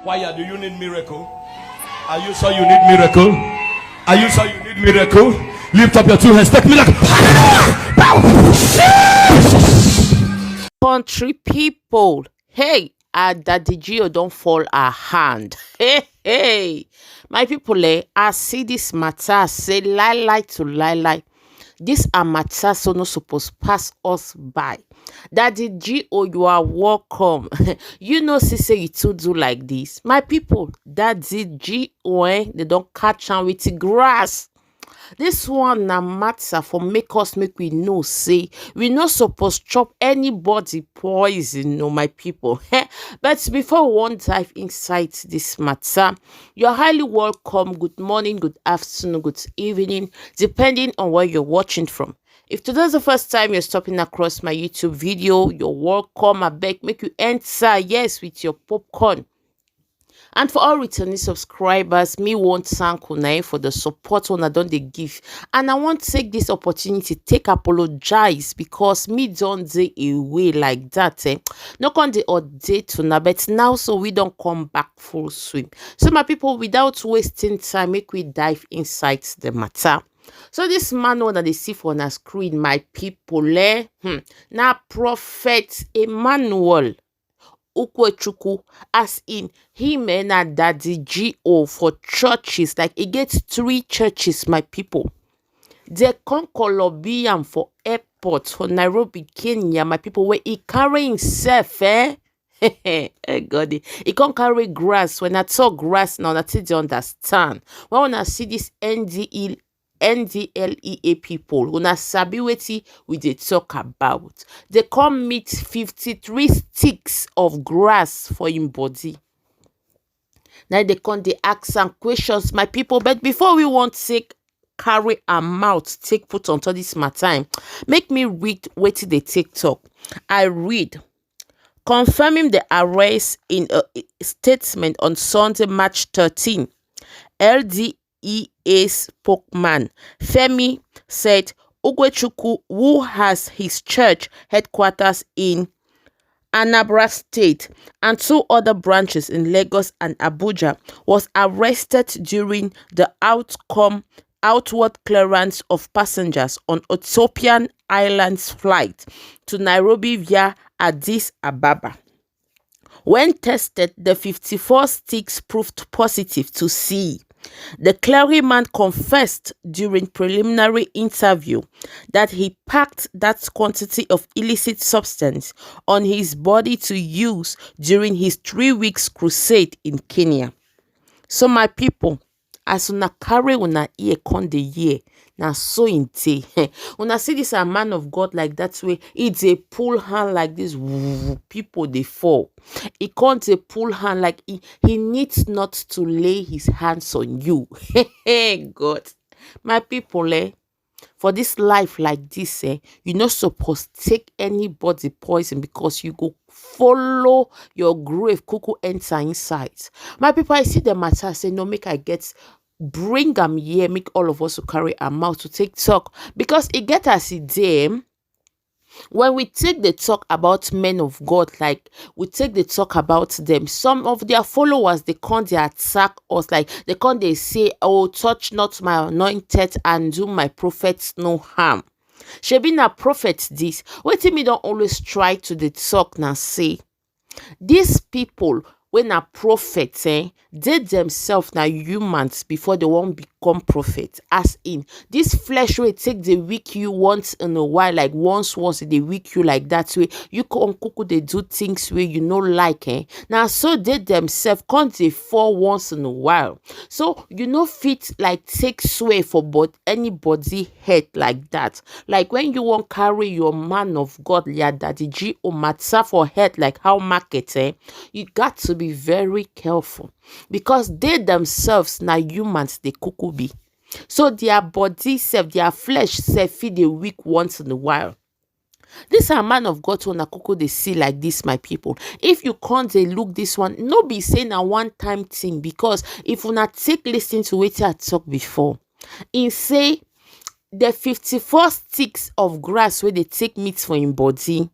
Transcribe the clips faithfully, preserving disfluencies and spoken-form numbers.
Choir, do you need miracle? Are you sure you need miracle? Are you sure you need miracle? Lift up your two hands, take miracle. Country people, hey, our Daddy Gio don fall our hand. Hey, hey, my people, eh, I see this matter, say lie, lie to lie, lie. This a matter so no suppose pass us by. Daddy Gio, you are welcome. You know, see say you too do like this. My people, Daddy Gio, eh, they don catch am with grass. This one na matter for make us make we know say we no suppose chop anybody poison, no, my people. But before we wan dive inside this matter, you're highly welcome. Good morning, good afternoon, good evening, depending on where you're watching from. If today's the first time you're stopping across my YouTube video, you're welcome. I beg make you enter, yes, with your popcorn. And for all returning subscribers, me wan thank una, eh, for the support una don dey give. And I wan take this opportunity take apologize because me don dey away like that, eh. No come dey update una, but now so we don come back full swing. So my people, without wasting time, make we dive inside the matter. So this man wey una dey see for una screen, my people, eh, hmm, na Prophet Emmanuel Ukwechukwu, as in him, eh, na Daddy Gio for churches. Like, e get three churches, my people. They come kolobi am for airport for Nairobi, Kenya, my people, where he carry himself, eh? Eh, God, he, he come carry grass. When I talk grass now, that is you understand. When una see this N D E, N D L E A people, una sabi wetin we dey talk about. They come meet fifty-three sticks of grass for him body. Now they come dey ask am questions, my people. But before we wan take carry am out, take put on top this matter, eh, make me read wetin they take talk. I read, confirming the arrest in a statement on Sunday, March thirteen, L D E A spokesman Femi said Ukwechukwu, who has his church headquarters in Anambra State and two other branches in Lagos and Abuja, was arrested during the outcome outward clearance of passengers on Ethiopian Airlines flight to Nairobi via Addis Ababa. When tested, the fifty-four sticks proved positive to C. The clergyman confessed during preliminary interview that he packed that quantity of illicit substance on his body to use during his three weeks crusade in Kenya. So, my people, as una carry una ear come dey hear, na so im dey. Una see this a man of God like that way, e dey pull hand like this, people dey fall. E come dey pull hand like he, he needs not to lay his hands on you. Hey, God. My people, eh, for this life like this, eh, you no suppose take anybody poison because you go follow your grave kuku enter inside. My people, I see the matter, say no, make I get bring am here, make all of us to carry am out to take talk, because e get as e dey. When we take the talk about men of God, like, we take the talk about them, some of their followers, they come dey attack us, like, they come dey say, "Oh, touch not my anointed and do my prophets no harm." Shebi na prophet this? Wetin me don always try to dey talk na say, these people wey na prophet, eh, they themselves na humans before they wan become prophet. As in, this flesh wey take dey weak you once in a while, like, once, once e dey weak you like that, wey you come kuku dey do things wey you no like, eh? Na so they themselves come dey fall once in a while. So you no fit, like, take swear for but anybody head like that. Like, when you wan carry your man of God, your Daddy G, o matter for head like how market, eh, you got to be very careful, because they themselves na humans, they kuku be. So their body self, their flesh self, fit dey weak once in a while. This a man of God wey una kuku dey see like this, my people. If you come dey look this one, no be say na one time thing, because if una take listen to wetin I talk before, im say the fifty-four sticks of grass wey dey take meat for im body,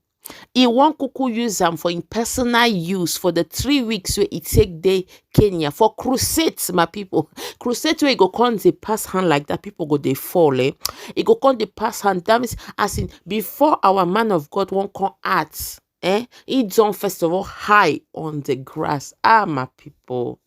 He wan kuku use am for im personal use for the three weeks wey e take dey Kenya for crusade, my people. Crusade wey e go come dey pass hand like that, people go dey fall, eh? E go come dey pass hand. That means, as in, before our man of God wan come out, eh, he don first of all high on the grass. Ah, my people.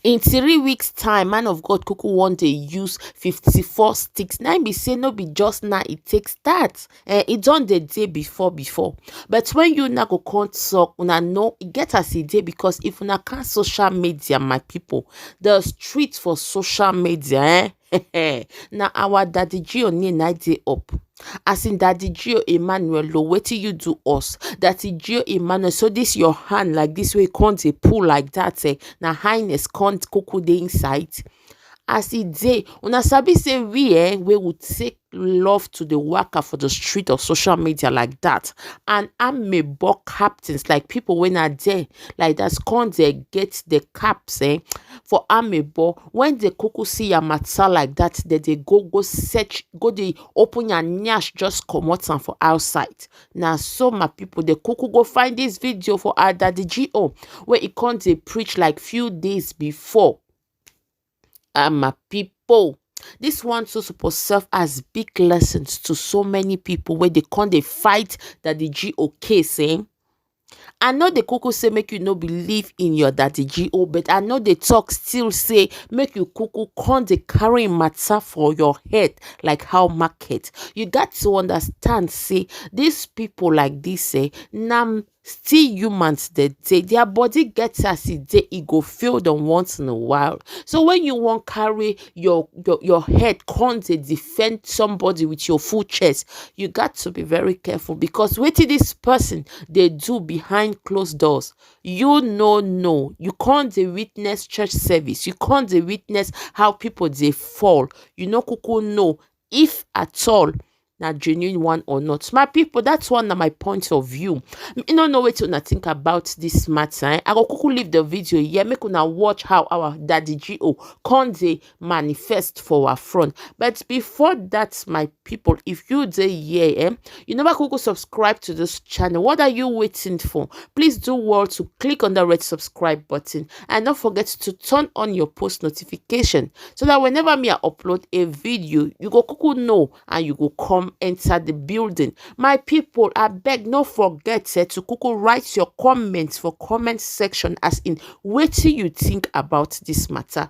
In three weeks time, man of God kuku wan dey use fifty-four sticks. Na im be say no be just now e take start. Eh, e don dey dey before before. But when you now go come talk, una know e get as e dey, because if una count social media, my people, the street for social media, eh, na our Daddy Gio name na dey up. As in, Daddy Gio Emmanuel, lo, wetin you do us? Daddy Gio Emmanuel, so this your hand like this wey come dey pull like that, eh, na highness come kuku dey inside. As e dey, una sabi say we, eh, we would take love to the worker for the street of social media like that. And amebo captains, like, people wey na there like that, come dey get the caps, eh, for amebo. When they kuku see your matter like that, they, they go, go search, go dey open your nyash, just comot am for outside. Na so, my people, the kuku go find this video for our Daddy Gio, where he come dey preach like few days before. Ah, my people, this one too suppose serve as big lessons to so many people wey dey come dey fight Daddy Gio case, eh? I no dey kuku say make you no believe in your Daddy Gio, but I no dey talk still say make you kuku come dey carry matter for your head like how market. You got to understand say these people like this, eh, na still humans dey dey. Their body get as e dey, e go fail them once in a while. So when you wan carry your, your, your head come dey defend somebody with your full chest, you got to be very careful, because wetin this person dey do behind closed doors, you no know. You come dey witness church service, you come dey witness how people dey fall. You no kuku know if at all na genuine one or not. My people, that's one of my point of view. I no know wetin una think about this matter, eh? I go kuku leave the video here, make una watch how our Daddy Gio come dey manifest for our front. But before that, my people, if you dey here, eh, you never kuku subscribe to this channel, what are you waiting for? Please do well to click on the red subscribe button, and don't forget to turn on your post notification, so that whenever me I upload a video, you go kuku know and you go come enter the building. My people, I beg, no forget, eh, to kuku write your comments for comment section, as in wetin you think about this matter.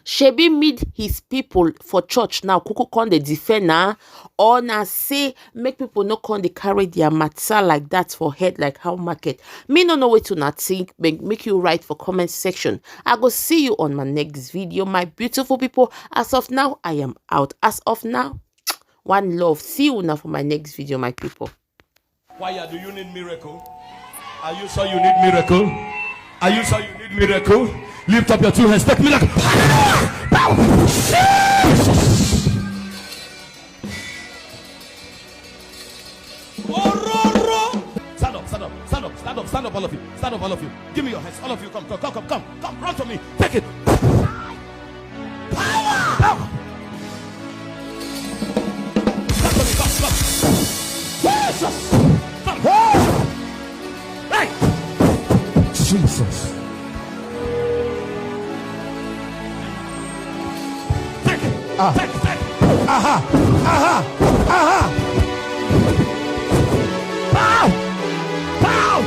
Shebi meet his people for church now, kuku come dey defend na, or na say make people no come dey carry their matter like that for head like how market. Me no know wetin una think, make, make you write for comment section. I go see you on my next video, my beautiful people. As of now, I am out. As of now, one love. See you now for my next video, my people. Choir, do you need miracle? Are you sure you need miracle? Are you sure you need miracle? Lift up your two hands. Take miracle. Stand up, stand up, stand up, stand up, stand up, all of you. Stand up, all of you. Give me your hands, all of you. Come, come, come, come, come, come. Run to me. Take it. Power! Power! Come to me, come, come. Jesus! Come. Hey! Hey! Jesus. Take it. Ah. Take it, take it. Aha! Aha! Aha! Pow! Pow!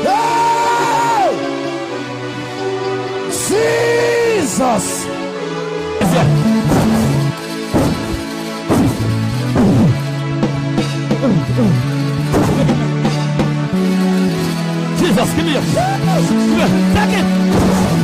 Hey! Jesus! Jesus, give me your, give me, take it.